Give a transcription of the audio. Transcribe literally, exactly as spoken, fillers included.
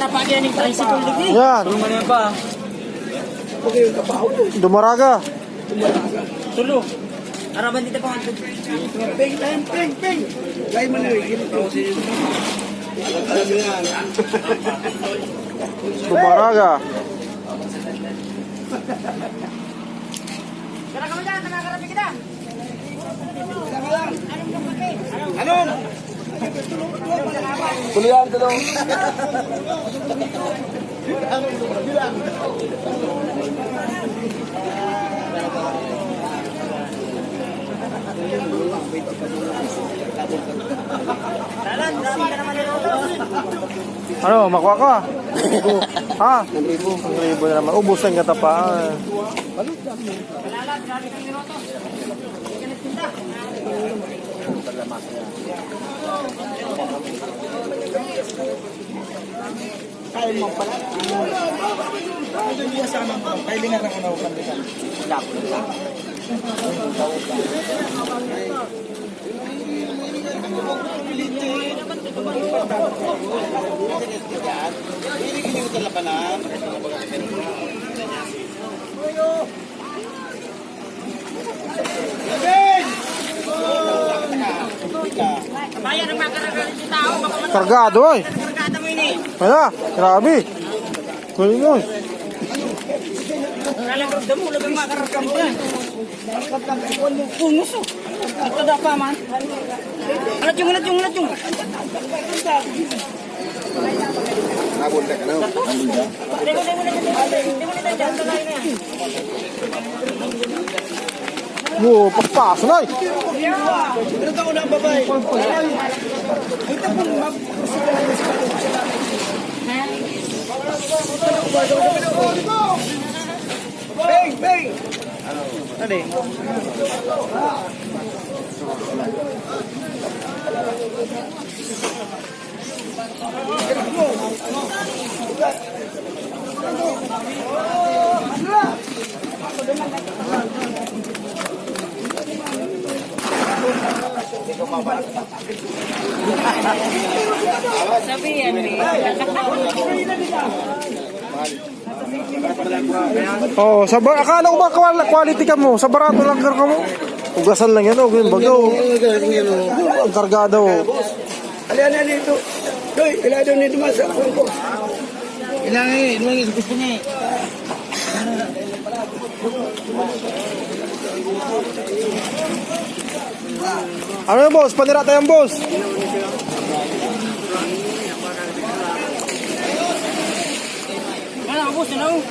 Pagi aning tricycle digdi. Yan. Ano man yan pa? Dumaraga. Tulo. Araman dito pa. Ping, ping, ping, ping. Kaya mo na rin. Dumaraga. Tara ka mo dyan, nakakarating kita. Anong? Tuloyan, tuloy. Ano, makuha ka? Ha? Ang ribo na naman. Ubus ang katapaan. Kain mo pala. Ano niya sana mo? Kailingan ng ano, kandikan. Wala po lang. Kargado, oy. Wala, grabe. Kunin mo. Kungos, oh. Ito daw pa man. Alat yung, alat yung, alat yung. Nabunda ka na. Nabunda? Oo, pagpaso na eh. Bang! Bang! Ano eh? Sabi yan eh. Oh, sa ba, akala ko ba kwal-, quality ka mo? Sa barato lang ka mo? Ugasan lang yan, oh, ganyan, bagyo. Ang kargado, oh. Ali, ali, ali, ito. Doy, kailangan daw nito mas, ako po. Kailangan eh, inuwi sa gusto niya eh. Ano yan, boss? Panira tayo yan, boss. Wala, boss, ano?